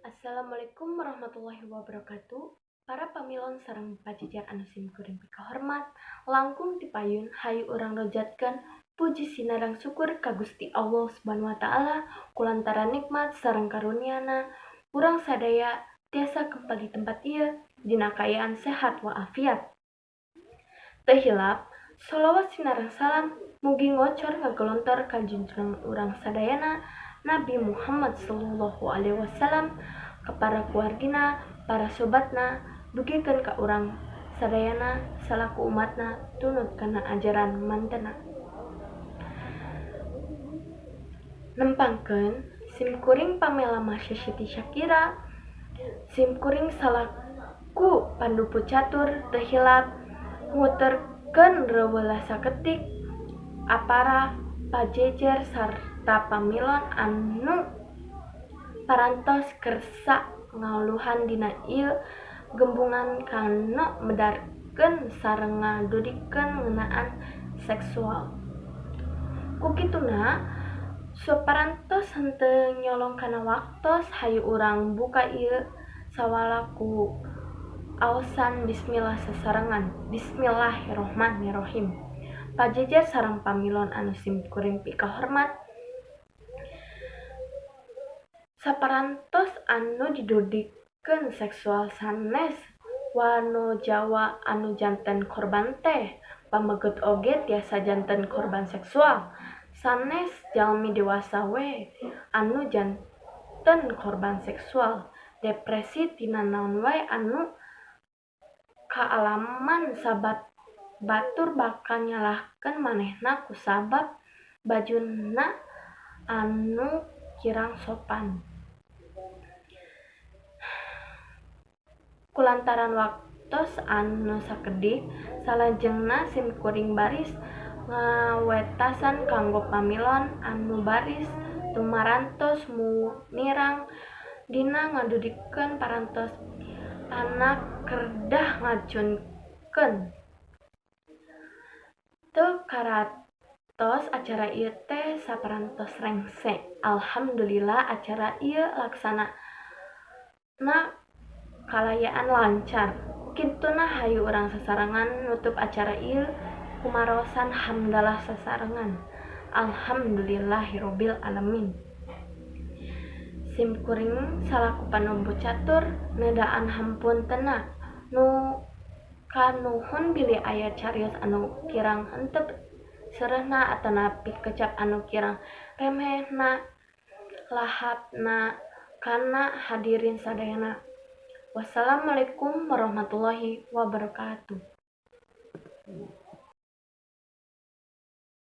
Assalamualaikum warahmatullahi wabarakatuh. Para pamilon sareng pajajar anu simkuring pikahormat, langkung tipayun hayu urang rojatkeun puji sinareng syukur ka Gusti Allah Subhanahu wa taala kulantaran nikmat sareng karuniana urang sadaya tiasa kempal di tempat ieu dina kaayaan sehat walafiat. Teu hilap, sholawat sinareng salam mugi ngocor ngagelontor ka junjungan urang sadayana Nabi Muhammad sallallahu alaihi wasallam, ka para keluargina, para sobatna, dugikeun ka urang sadayana salaku umatna tunut kana ajaran mantena. Nempangkeun simkuring Pamela Marsha Siti Syakira, simkuring salaku pandupu catur teu hilap nguterkeun reuweula saketik apara pajejer sarta pamilon anu parantos kersa ngaluhan dina ieu gembungan kanu medarkeun sareng ngadudikeun ngeunaan seksual. Ku kituna saparantos henteu nyolong kana waktos, hayu urang buka ieu sawala ku aosan bismillah sasarengan. Bismillahirrahmanirrahim. Pajejer sareng pamilon anu simkuring pikahormat, saparantos anu didudikeun seksual sanes wanojawa anu janten korban teh, pameget oge tiasa janten korban seksual. Sanes jalmi dewasa we anu janten korban seksual. Depresi tina naon wae anu kaalaman sabat batur bakal nyalahkeun manehna kusabab bajuna anu kirang sopan. Kulantaran waktos anu sakedik, salajengna simkuring baris ngawetasan kanggo pamilon anu baris tumarantos munirang dina ngadudikeun parantos anak kerdah ngacunkeun. Teu karatos acara ieu teh saparantos rengse. Alhamdulillah acara ieu laksana kalayaan lancar. Ku kituna hayu urang sasarengan nutup acara ieu kumarosan hamdalah sasarengan. Alhamdulillahirabbil alamin. Simkuring salaku panumbu catur nedaan hampuntenna nu kanuhun bilih aya carios anu kirang henteu seureuhna atanapi kecap anu kirang remehna lahapna kana hadirin sadayana. Wassalamualaikum warahmatullahi wabarakatuh.